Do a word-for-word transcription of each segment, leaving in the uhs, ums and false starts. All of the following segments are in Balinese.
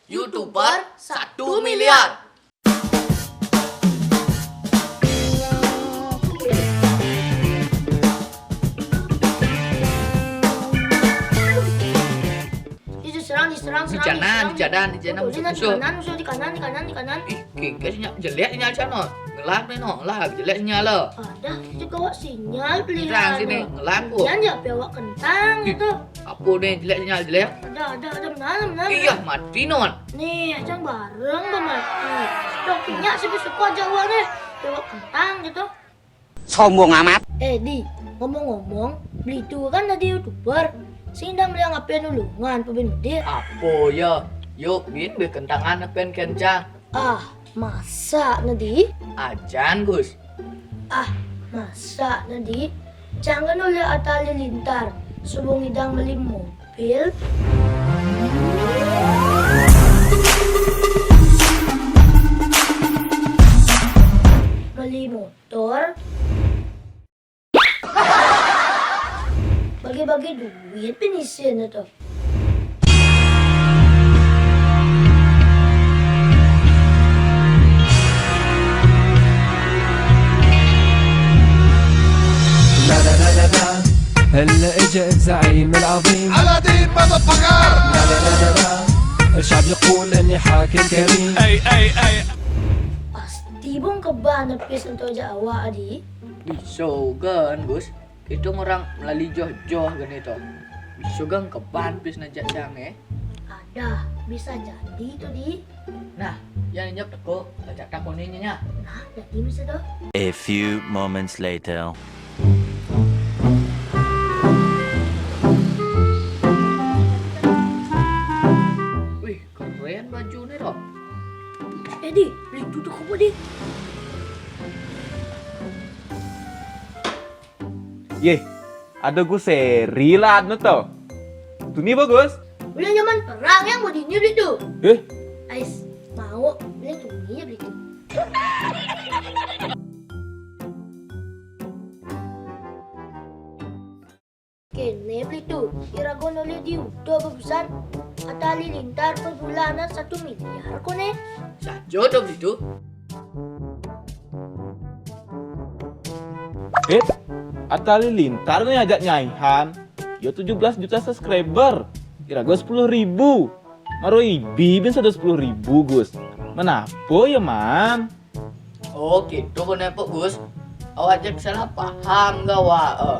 YouTuber satu miliar. Diserang, diserang, serang, diserang. Di kanan, di kanan, di kanan, musuh, musuh. Di kanan, di kanan, di kanan. Ih, kengkes nyak jelek nyak sana. Ngelam ni no, lah jelek sinyal lah. Ada, kita kawak sinyal beli. Terang sini, ngelam kok. Jangan ya, awak kentang itu. Apa ni jelek sinyal jelek? Ada, ada, ada, menang, menang. Iya, mati non. Nih, ajang bareng dah mati. Tokinya sih suka Jawa nih. Awak kentang gitu. Sombong amat. Eh, Di, ngomong-ngomong, beli tu kan tadi YouTuber. Sing dang beli ngapain ulungan, pabin dia. Apa ya? Yuk, bin berkentangan apen kencang. Ah, masa nadi? Ajan, Gus. Ah, masa nadi? Jangan oleh Atta Halilintar, subung idang meli mobil. Meli motor. Bagi-bagi duit pinisin itu. لا لا لا لا لا هلا اجا الزعيم العظيم على دين ما بفكر لا لا لا لا لا الشعب يقول اني حاكم كريم اي اي اي Pasti bung keban nepis untuk Jawa adi. Bisa kan, Gus? Kita orang melali joh-joh kan itu. Bisa kan keban pis najak siang eh. Ada, bisa jadi itu di. Nah, yang nyep teko, ajak takon ini nya. Nah, jadi bisa tuh. A few moments later. Wih, keren baju ni, Rob. Eh, di, beli duduk apa di? Yeh, ada Gus Seri lah anu to. Tuni bagus. Udah zaman perang yang mau dinir itu. Eh, Ais, mau beli tuh dia beli tuh. Kene beli tuh, iragon oleh di udah bagusan. Atta Halilintar perbulanan satu miliar kone. Sajo dong itu. Eh, Atta Halilintar nih ajak nyaihan. Yo tujuh belas juta subscriber. Kira gue sepuluh ribu. Maro ibi bin sada sepuluh ribu, Gus. Menapo ya, Man? Oh, gitu kone apa, Gus? Awak cek salah paham gak, Wak? Eh.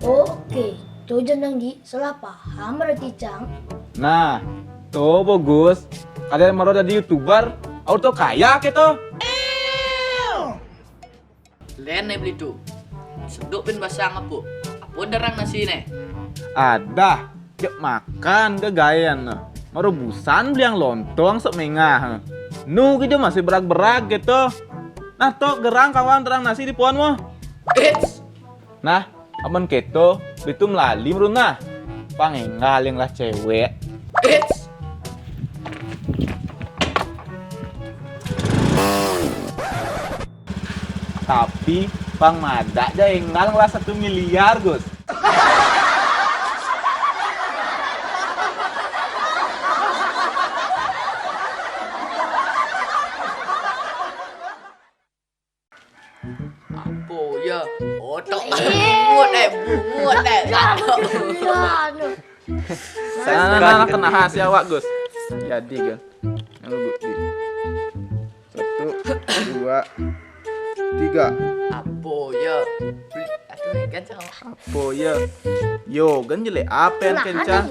Oke, tuh jeneng di salah paham berarti cang. Nah, tuh bagus. Kalian maro jadi YouTuber, auto kaya gitu. Len ne beli tu. Seduk pin basang apa? Apa derang nasi ne? Ada, cek makan ke gayan. Maro busan beli yang lontong sok mengah. Nu gitu masih berag-berag gitu. Nah, tok gerang kawan derang nasi di puan mo. Eits, Nah, amun keto, bitu melali merunah. Pangenggal yang lah cewek. eits. Tapi pang madak ja enggal ngelah satu miliar, Gus. Apa ya? Otak bungut eh, bungut eh. Anu. Nah, nah, nah, kena khas ya awak, Gus. Jadi kan. Yang bukti. Satu, dua, tiga. Apa ya? Aduh, kan sama. Apa ya? Yo, kan jelek apa yang kencang?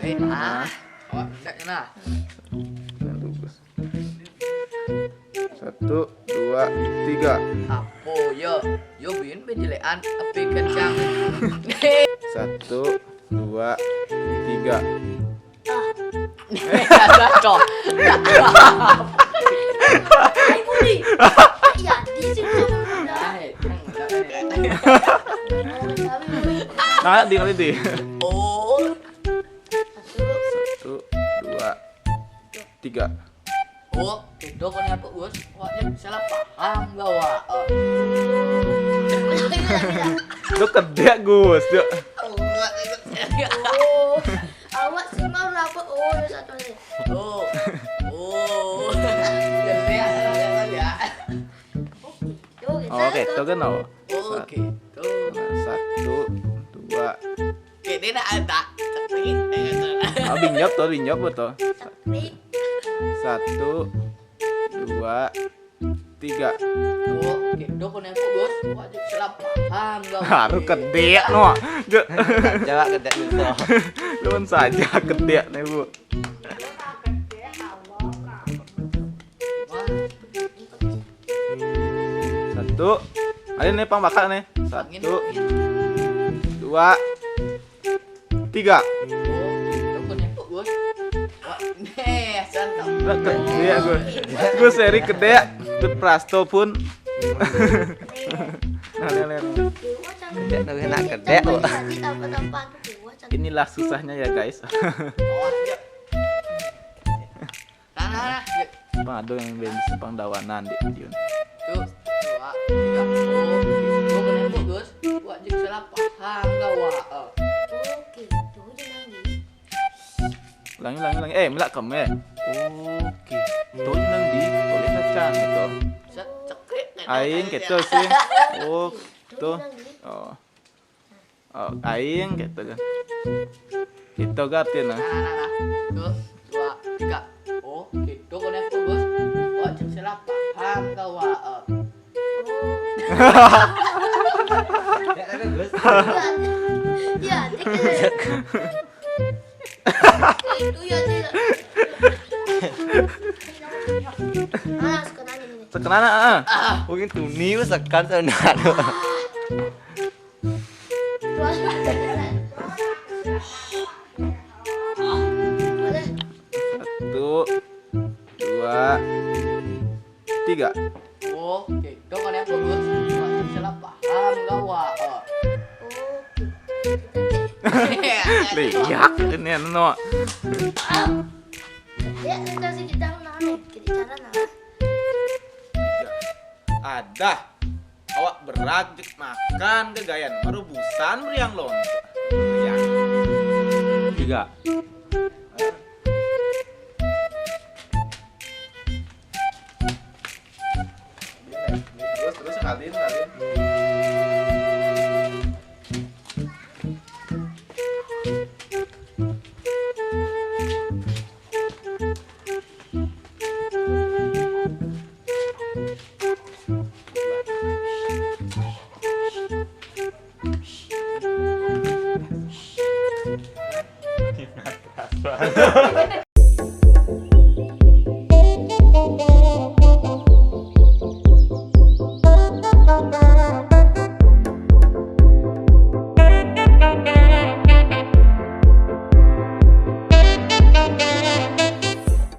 Eh, ah. Awak bisa kena. Yang bagus. Satu, dua, tiga. Apa ya? Yo bin bin jelekan, tapi kencang. Satu, dua, tiga. Jatuh. Ai buli. Ya, di sini. Nah, di kali di. Oh. Satu, dua, tiga. Oh, itu kone apa, Gus? Wah, ya, salah paham gak, Wak? Lu kedek, Gus. Yuk. Oh, enggak, enggak. Oh, awak sih mau apa? Oh, satu aja. Tuh kan, oh. Oh, gitu. Nah, satu, dua. Kene na ata. Cekrek, eh, gitu. Ah, binjop tuh, binjop tuh. Cekrek. Satu, dua, tiga. Oh, gitu, koneku, Bos. Wajib salah paham, gak? Harus gede, no. Coba gede gitu. Cuman saja gede nih, Bu. Satu. Ayo nih, pang bakal nih. Satu, dua, tiga. Oh, gitu, koneku, Bos. Wah, nih, santai. Lah, gede gue. Gue seri gede. Gue prasto pun. Nah, lihat, lihat. Gede, tuh enak gede, kok. Inilah susahnya ya, guys. Oh, iya. Nah, nah, nah. Pang ada yang band Sepang Dawanan di Dion. Tuh, dua, tiga. Oh, gitu, koneku, Bos. Wajib salah paham, gak, wah. Oh, gitu, jangan gitu. Ulangi, ulangi, ulangi. Eh, melak kamu, eh. Oke. Tuh nang di, boleh kacang gitu. Set, cekrek, kan? Aing gitu sih. Oh, tuh. Oh. Oh, aing gitu kan. Gitu gak artinya. Nah, nah, nah. Tuh, dua, tiga. Oh, gitu, koneku, Bos. Wajib salah paham, gak, wah. Ya, tapi, Bos. Ya, ya, ya. Itu ya, Cil. Ah, sekarang ini. Sekarang, ah. Mungkin tuh nih, sekarang sana. Boleh. Satu, dua, tiga. Oh, gitu, koneku, Bos. Wajib salah paham, gak, wah. Oh. Lihat ini, no. Ya, kasih kita, nah, nih. Jadi cara, nah. Ada. Awak berag jek makan gegayan. Baru busan beriang lon. Ya. Tiga. Terus, terus, ngalin, ngalin.